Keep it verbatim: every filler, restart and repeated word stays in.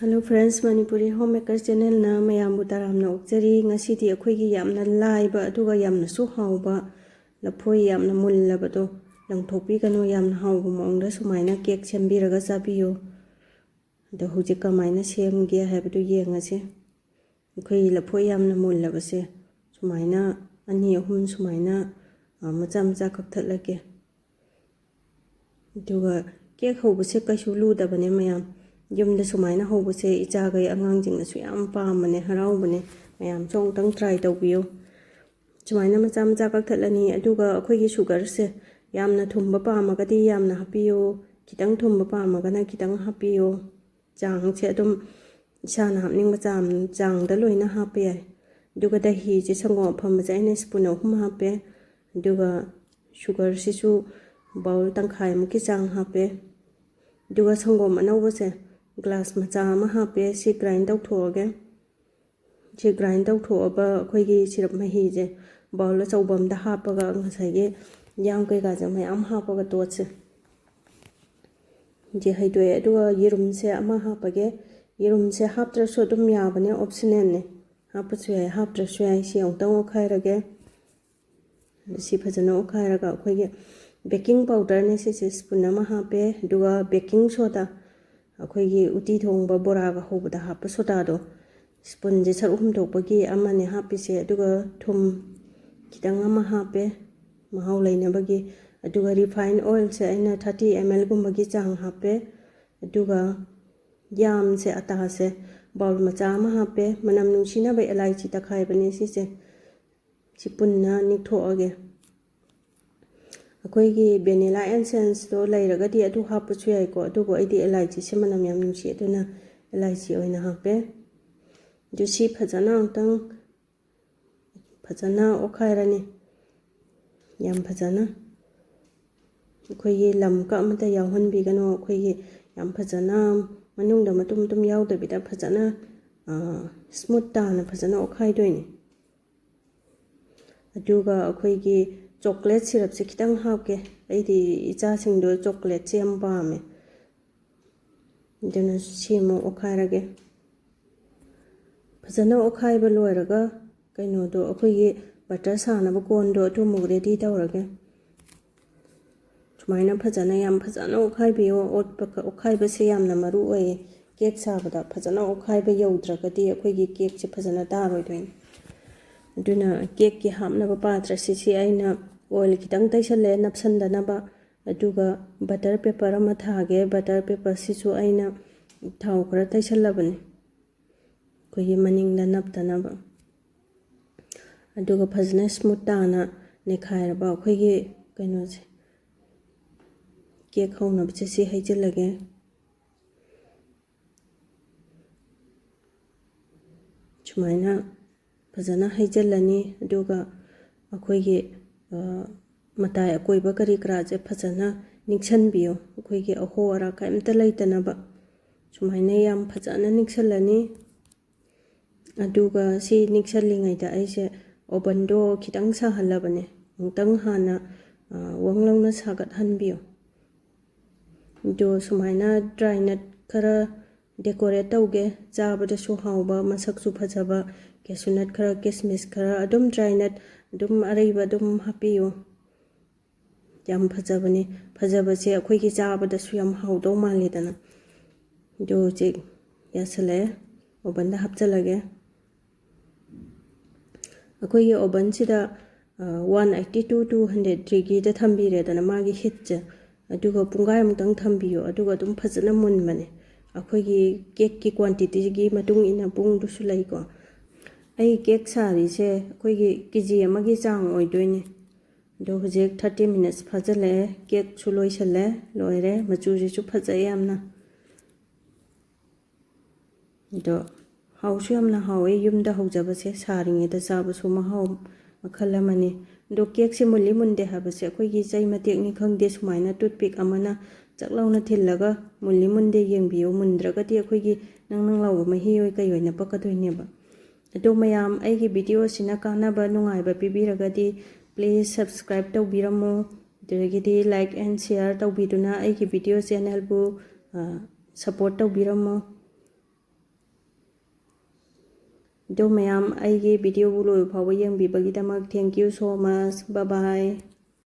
Hello friends, Manipuri Homemakers channelꯅ ꯃꯌꯥꯝꯕꯨ ꯇꯔꯥꯝꯅ ꯑꯣꯛꯆꯔꯤ꯫ ꯉꯁꯤꯗꯤ ꯑꯩꯈꯣꯏꯒꯤ ꯌꯥꯝꯅ ꯂꯥꯏꯕ ꯑꯗꯨꯒ ꯌꯥꯝꯅꯁꯨ ꯍꯥꯎꯕ ꯂꯐꯣꯏ ꯌꯥꯝꯅ ꯃꯨꯜꯂꯕꯗꯣ ꯂꯪꯊꯣꯛꯄꯤꯒꯅꯨ, ꯌꯥꯝꯅ ꯍꯥꯎꯕ ꯃꯑꯣꯡꯗ ꯁꯨꯃꯥꯏꯅ cake ꯁꯦꯝꯕꯤꯔꯒ ꯆꯥꯕꯤꯌꯨ꯫ ꯑꯗꯣ ꯍꯧꯖꯤꯛ ꯀꯃꯥꯏꯅ ꯁꯦꯝꯒꯦ ꯍꯥꯏꯕꯗꯨ ꯌꯦꯡꯉꯁꯤ꯫ ꯑꯩꯈꯣꯏꯒꯤ ꯂꯐꯣꯏ ꯌꯥꯝꯅ ꯃꯨꯜꯂꯕꯁꯦ ꯁꯨꯃꯥꯏꯅ ꯑꯅꯤ ꯑꯍꯨꯝ ꯁꯨꯃꯥꯏꯅ, ꯑ, ꯃꯆꯥ ꯃꯆꯥ ꯀꯛꯊꯠꯂꯒꯦ꯫ ꯑꯗꯨꯒ cake ꯍꯧꯕꯁꯦ ꯀꯩꯁꯨ ꯂꯨꯗꯕꯅꯦ ꯃꯌꯥꯝ꯫ ꯌꯨꯝꯗ ꯁꯨꯃꯥꯏꯅ ꯍꯧꯕꯁꯦ ꯏꯆꯥꯈꯩ ꯑꯉꯥꯡꯁꯤꯡꯅꯁꯨ ꯌꯥꯝ ꯄꯥꯝꯕꯅꯦ, ꯍꯔꯥꯎꯕꯅꯦ꯫ ꯃꯌꯥꯝꯁꯨ ꯑꯃꯨꯛꯇꯪ try ꯇꯧꯕꯤꯌꯨ꯫ ꯁꯨꯃꯥꯏꯅ ꯃꯆꯥ ꯃꯆꯥ ꯀꯛꯊꯠꯂꯅꯤ꯫ ꯑꯗꯨꯒ ꯑꯩꯈꯣꯏꯒꯤ sugarꯁꯦ ꯌꯥꯝꯅ ꯊꯨꯝꯕ ꯄꯥꯝꯃꯒꯗꯤ ꯌꯥꯝꯅ ꯍꯥꯞꯄꯤꯌꯨ, ꯈꯤꯇꯪ ꯊꯨꯝꯕ ꯄꯥꯝꯃꯒꯅ ꯈꯤꯇꯪ ꯍꯥꯞꯄꯤꯌꯨ꯫ ꯆꯥꯡꯁꯦ ꯑꯗꯨꯝ ꯏꯁꯥꯅ ꯍꯥꯞꯅꯤꯡꯕ ꯆꯥꯡ, ꯆꯥꯡꯗ ꯂꯣꯏꯅ ꯍꯥꯞꯄ ꯌꯥꯏ꯫ ꯑꯗꯨꯒ ꯗꯍꯤꯁꯦ, ꯁꯪꯒꯣꯝ ꯑꯐꯝꯕꯁꯦ ꯑꯩꯅ spoon ꯑꯍꯨꯝ ꯍꯥꯞꯄꯦ꯫ ꯑꯗꯨꯒ sugarꯁꯤꯁꯨ bowl ꯇꯪꯈꯥꯏꯃꯨꯛꯀꯤ ꯆꯥꯡ ꯍꯥꯞꯄꯦ꯫ ꯑꯗꯨꯒ ꯁꯪꯒꯣꯝ ꯑꯅꯧꯕꯁꯦ glass ꯃꯆꯥ ꯑꯃ ꯍꯥꯞꯄꯦ꯫ ꯁꯤ grind ꯇꯧꯊꯣꯛꯑꯒꯦ꯫ ꯁꯤ grind ꯇꯧꯊꯣꯛꯑꯕ ꯑꯩꯈꯣꯏꯒꯤ syrup ꯃꯍꯤꯁꯦ bowl ꯑꯆꯧꯕ ꯑꯃꯗ ꯍꯥꯞꯄꯒ ꯉꯁꯥꯏꯒꯤ ꯌꯥꯝ ꯀꯩꯀꯥꯁꯦ ꯃꯌꯥꯝ ꯍꯥꯞꯄꯒ ꯇꯣꯠꯁꯦ꯫ ꯁꯤ ꯍꯩꯗꯣꯛꯑꯦ꯫ ꯑꯗꯨꯒ ꯌꯦꯔꯨꯝꯁꯦ ꯑꯃ ꯍꯥꯞꯄꯒꯦ꯫ ꯌꯦꯔꯨꯝꯁꯦ ꯍꯥꯞꯇ꯭ꯔꯁꯨ ꯑꯗꯨꯝ ꯌꯥꯕꯅꯦ, optionalꯅꯦ꯫ ꯍꯥꯞꯄꯁꯨ ꯌꯥꯏ, ꯍꯥꯞꯇ꯭ꯔꯁꯨ ꯌꯥꯏ꯫ ꯁꯤ ꯑꯃꯨꯛꯇꯪ ꯑꯣꯠꯈꯥꯏꯔꯒꯦ꯫ ꯁꯤ ꯐꯖꯅ ꯑꯣꯠꯈꯥꯏꯔꯒ ꯑꯩꯈꯣꯏꯒꯤ baking powderꯅꯦ, ꯁꯤꯁꯦ spoon ꯑꯃ ꯍꯥꯞꯄꯦ꯫ ꯑꯗꯨꯒ baking soda, ꯑꯩꯈꯣꯏꯒꯤ ꯎꯇꯤ ꯊꯣꯡꯕ ꯕꯣꯔꯥꯒ ꯍꯧꯕꯗ ꯍꯥꯞꯄ sodaꯗꯣ, spoonꯁꯦ ꯁꯔꯨꯛ ꯑꯍꯨꯝ ꯊꯣꯛꯄꯒꯤ ꯑꯃꯅꯦ ꯍꯥꯞꯄꯤꯁꯦ꯫ ꯑꯗꯨꯒ ꯊꯨꯝ ꯈꯤꯇꯪ ꯑꯃ ꯍꯥꯞꯄꯦ, ꯃꯍꯥꯎ ꯂꯩꯅꯕꯒꯤ꯫ ꯑꯗꯨꯒ refined oilꯁꯦ ꯑꯩꯅ thirty mlꯒꯨꯝꯕꯒꯤ ꯆꯥꯡ ꯍꯥꯞꯄꯦ꯫ ꯑꯗꯨꯒ ꯌꯥꯝꯁꯦ, ꯑꯇꯥꯁꯦ bowl ꯃꯆꯥ ꯑꯃ ꯍꯥꯞꯄꯦ꯫ ꯃꯅꯝ ꯅꯨꯡꯁꯤꯅꯕ ꯏꯂꯥꯏꯆꯤ ꯇꯛꯈꯥꯏꯕꯅꯦ ꯁꯤꯁꯦ꯫ ꯁꯤ ꯄꯨꯟꯅ ꯅꯤꯛꯊꯣꯛꯑꯒꯦ꯫ ꯑꯩꯈꯣꯏꯒꯤ vanilla essenceꯇꯣ ꯂꯩꯔꯒꯗꯤ ꯑꯗꯨ ꯍꯥꯞꯄꯁꯨ ꯌꯥꯏꯀꯣ, ꯑꯗꯨꯕꯨ ꯑꯩꯗꯤ ꯏꯂꯥꯏꯆꯤꯁꯦ ꯃꯅꯝ ꯌꯥꯝ ꯅꯨꯡꯁꯤ, ꯑꯗꯨꯅ ꯏꯂꯥꯏꯆꯤ ꯑꯣꯏꯅ ꯍꯥꯞꯄꯦ꯫ ꯑꯗꯨ ꯁꯤ ꯐꯖꯅ ꯑꯃꯨꯛꯇꯪ ꯐꯖꯅ ꯑꯣꯠꯈꯥꯏꯔꯅꯤ꯫ ꯌꯥꯝ ꯐꯖꯅ ꯑꯩꯈꯣꯏꯒꯤ ꯂꯝꯀ ꯑꯃꯠꯇ ꯌꯥꯎꯍꯟꯕꯤꯒꯅꯨ꯫ ꯑꯩꯈꯣꯏꯒꯤ ꯌꯥꯝ ꯐꯖꯅ ꯃꯅꯨꯡꯗ ꯃꯇꯨꯝ ꯃꯇꯨꯝ ꯌꯥꯎꯗꯕꯤꯗ ꯐꯖꯅ, ꯑ, smooth ꯇꯥꯅ ꯐꯖꯅ ꯑꯣꯠꯈꯥꯏꯗꯣꯏꯅꯤ꯫ ꯑꯗꯨꯒ ꯑꯩꯈꯣꯏꯒꯤ chocolate syrupꯁꯦ ꯈꯤꯇꯪ ꯍꯥꯞꯀꯦ꯫ ꯑꯩꯗꯤ ꯏꯆꯥꯁꯤꯡꯗꯣ chocolateꯁꯦ ꯌꯥꯝ ꯄꯥꯝꯃꯦ꯫ ꯑꯗꯨꯅ ꯁꯤ ꯑꯃꯨꯛ ꯑꯣꯠꯈꯥꯏꯔꯒꯦ꯫ ꯐꯖꯅ ꯑꯣꯠꯈꯥꯏꯕ ꯂꯣꯏꯔꯒ ꯀꯩꯅꯣꯗꯣ, ꯑꯩꯈꯣꯏꯒꯤ ꯕꯇꯔ ꯁꯥꯅꯕ ꯀꯣꯟꯗꯣ ꯑꯗꯨ ꯑꯃꯨꯛ ꯔꯦꯗꯤ ꯇꯧꯔꯒꯦ꯫ ꯁꯨꯃꯥꯏꯅ ꯐꯖꯅ, ꯌꯥꯝ ꯐꯖꯅ ꯑꯣꯠꯈꯥꯏꯕꯤꯌꯣ꯫ ꯑꯣꯠꯄ, ꯑꯣꯠꯈꯥꯏꯕꯁꯦ ꯌꯥꯝꯅ ꯃꯔꯨ ꯑꯣꯏꯌꯦ꯫ ꯀꯦꯛ ꯁꯥꯕꯗ ꯐꯖꯅ ꯑꯣꯠꯈꯥꯏꯕ ꯌꯧꯗ꯭ꯔꯒꯗꯤ ꯑꯩꯈꯣꯏꯒꯤ ꯀꯦꯛꯁꯦ ꯐꯖꯅ ꯇꯥꯔꯣꯏꯗꯣꯏꯅꯤ꯫ ꯑꯗꯨꯅ ꯀꯦꯛꯀꯤ ꯍꯥꯞꯅꯕ ꯄꯥꯇ꯭ꯔꯁꯤ, ꯁꯤ ꯑꯩꯅ ꯑꯣꯏꯜ ꯈꯤꯇꯪ ꯇꯩꯁꯜꯂꯦ ꯅꯞꯁꯟꯗꯅꯕ꯫ ꯑꯗꯨꯒ ꯕꯇꯔ ꯄꯦꯄꯔ ꯑꯃ ꯊꯥꯒꯦ꯫ ꯕꯇꯔ ꯄꯦꯄꯔꯁꯤꯁꯨ ꯑꯩꯅ ꯊꯥꯎ ꯈꯔ ꯇꯩꯁꯜꯂꯕꯅꯤ, ꯑꯩꯈꯣꯏꯒꯤ ꯃꯅꯤꯡꯗ ꯅꯞꯇꯅꯕ꯫ ꯑꯗꯨꯒ ꯐꯖꯅ ꯁ꯭ꯃꯨꯠ ꯇꯥꯅ ꯅꯩꯈꯥꯏꯔꯕ ꯑꯩꯈꯣꯏꯒꯤ ꯀꯩꯅꯣꯁꯦ, ꯀꯦꯛ ꯍꯧꯅꯕꯁꯦ, ꯁꯤ ꯍꯩꯖꯤꯜꯂꯒꯦ꯫ ꯁꯨꯃꯥꯏꯅ ꯐꯖꯅ ꯍꯩꯖꯤꯜꯂꯅꯤ꯫ ꯑꯗꯨꯒ ꯑꯩꯈꯣꯏꯒꯤ, ꯑ, ꯃꯇꯥꯏ ꯑꯀꯣꯏꯕ ꯀꯔꯤ ꯀꯔꯥꯁꯦ ꯐꯖꯅ ꯅꯤꯛꯁꯟꯕꯤꯌꯣ, ꯑꯩꯈꯣꯏꯒꯤ ꯑꯍꯣ ꯑꯔꯥꯛ ꯀꯔꯤꯝꯇ ꯂꯩꯇꯅꯕ꯫ ꯁꯨꯃꯥꯏꯅ ꯌꯥꯝ ꯐꯖꯅ ꯅꯤꯛꯁꯜꯂꯅꯤ꯫ ꯑꯗꯨꯒ ꯁꯤ ꯅꯤꯛꯁꯜꯂꯤꯉꯩꯗ ꯑꯩꯁꯦ ꯑꯣꯚꯟꯗꯣ ꯈꯤꯇꯪ ꯁꯥꯍꯜꯂꯕꯅꯦ, ꯑꯃꯨꯛꯇꯪ ꯍꯥꯟꯅ, ꯑ, ꯋꯪ ꯂꯥꯎꯅ ꯁꯥꯒꯠꯍꯟꯕꯤꯌꯨ꯫ ꯑꯗꯣ ꯁꯨꯃꯥꯏꯅ ꯗ꯭ꯔꯥꯏ ꯅꯠ ꯈꯔ ꯗꯦꯀꯣꯔꯦꯠ ꯇꯧꯒꯦ, ꯆꯥꯕꯗꯁꯨ ꯍꯥꯎꯕ, ꯃꯁꯛꯁꯨ ꯐꯖꯕ꯫ ꯀꯦꯁꯨ ꯅꯠ ꯈꯔ, ꯀꯤꯁꯃꯤꯁ ꯈꯔ, ꯑꯗꯨꯝ ꯗ꯭ꯔꯥꯏ ꯅꯠ ꯑꯗꯨꯝ ꯑꯔꯩꯕ ꯑꯗꯨꯝ ꯍꯥꯞꯄꯤꯌꯨ꯫ ꯌꯥꯝ ꯐꯖꯕꯅꯤ꯫ ꯐꯖꯕꯁꯦ ꯑꯩꯈꯣꯏꯒꯤ ꯆꯥꯕꯗꯁꯨ ꯌꯥꯝ ꯍꯥꯎꯗꯧ ꯃꯥꯜꯂꯤꯗꯅ꯫ ꯑꯗꯨ ꯍꯧꯖꯤꯛ ꯌꯥꯁꯜꯂꯛꯑꯦ, ꯑꯣꯚꯟꯗ ꯍꯥꯞꯆꯜꯂꯒꯦ꯫ ꯑꯩꯈꯣꯏꯒꯤ ꯑꯣꯚꯟꯁꯤꯗ, ꯑ, one eighty to two hundred degreeꯗ ꯊꯝꯕꯤꯔꯦꯗꯅ ꯃꯥꯒꯤ ꯍꯤꯠꯁꯦ꯫ ꯑꯗꯨꯒ ꯄꯨꯡꯈꯥꯏꯃꯨꯛꯇꯪ ꯊꯝꯕꯤꯌꯣ, ꯑꯗꯨꯒ ꯑꯗꯨꯝ ꯐꯖꯅ ꯃꯨꯟꯕꯅꯦ꯫ ꯑꯩꯈꯣꯏꯒꯤ ꯀꯦꯛꯀꯤ ꯀ꯭ꯋꯥꯟꯇꯤꯇꯤꯒꯤ ꯃꯇꯨꯡ ꯏꯟꯅ ꯄꯨꯡꯗꯨꯁꯨ ꯂꯩꯀꯣ꯫ ꯑꯩ ꯀꯦꯛ ꯁꯥꯔꯤꯁꯦ ꯑꯩꯈꯣꯏꯒꯤ ꯀꯦ ꯖꯤ ꯑꯃꯒꯤ ꯆꯥꯡ ꯑꯣꯏꯗꯣꯏꯅꯦ꯫ ꯑꯗꯣ ꯍꯧꯖꯤꯛ thirty minutes ꯐꯥꯖꯤꯜꯂꯛꯑꯦ, ꯀꯦꯛꯁꯨ ꯂꯣꯏꯁꯜꯂꯦ, ꯂꯣꯏꯔꯦ꯫ ꯃꯆꯨꯁꯤꯁꯨ ꯐꯖꯩ ꯌꯥꯝꯅ꯫ ꯑꯗꯣ ꯍꯥꯎꯁꯨ ꯌꯥꯝꯅ ꯍꯥꯎꯋꯦ꯫ ꯌꯨꯝꯗ ꯍꯧꯖꯕꯁꯦ ꯁꯥꯔꯤꯉꯩꯗ ꯆꯥꯕꯁꯨ ꯃꯍꯥꯎ ꯃꯈꯜ ꯑꯃꯅꯤ꯫ ꯑꯗꯣ ꯀꯦꯛꯁꯦ ꯃꯨꯜꯂꯤ ꯃꯨꯟꯗꯦ ꯍꯥꯏꯕꯁꯦ ꯑꯩꯈꯣꯏꯒꯤ ꯆꯩ ꯃꯇꯦꯛꯅꯤ ꯈꯪꯗꯦ, ꯁꯨꯃꯥꯏꯅ ꯇꯨꯠꯄꯤꯛ ꯑꯃꯅ ꯆꯛ ꯂꯥꯎꯅ ꯊꯤꯜꯂꯒ ꯃꯨꯜꯂꯤ ꯃꯨꯟꯗꯦ ꯌꯦꯡꯕꯤꯌꯨ꯫ ꯃꯨꯟꯗ꯭ꯔꯒꯗꯤ ꯑꯩꯈꯣꯏꯒꯤ ꯅꯪ ꯅꯪ ꯂꯥꯎꯕ ꯃꯍꯤ ꯑꯣꯏ ꯀꯩ ꯑꯣꯏꯅ ꯄꯛꯀꯗꯣꯏꯅꯦꯕ꯫ ꯑꯗꯣ ꯃꯌꯥꯝ, ꯑꯩꯒꯤ ꯚꯤꯗꯤꯑꯣꯁꯤꯅ ꯀꯥꯟꯅꯕ ꯅꯨꯡꯉꯥꯏꯕ ꯄꯤꯕꯤꯔꯒꯗꯤ please subscribe ꯇꯧꯕꯤꯔꯝꯃꯨ꯫ ꯑꯗꯨꯗꯒꯤꯗꯤ like and share ꯇꯧꯕꯤꯗꯨꯅ ꯑꯩꯒꯤ ꯚꯤꯗꯤꯑꯣ ꯆꯦꯅꯦꯜꯕꯨ, ꯑ, support ꯇꯧꯕꯤꯔꯝꯃꯣ꯫ ꯑꯗꯣ ꯃꯌꯥꯝ, ꯑꯩꯒꯤ video ꯕꯨ ꯂꯣꯏꯕ ꯐꯥꯎꯕ ꯌꯦꯡꯕꯤꯕꯒꯤꯗꯃꯛ thank you so much, bye bye꯫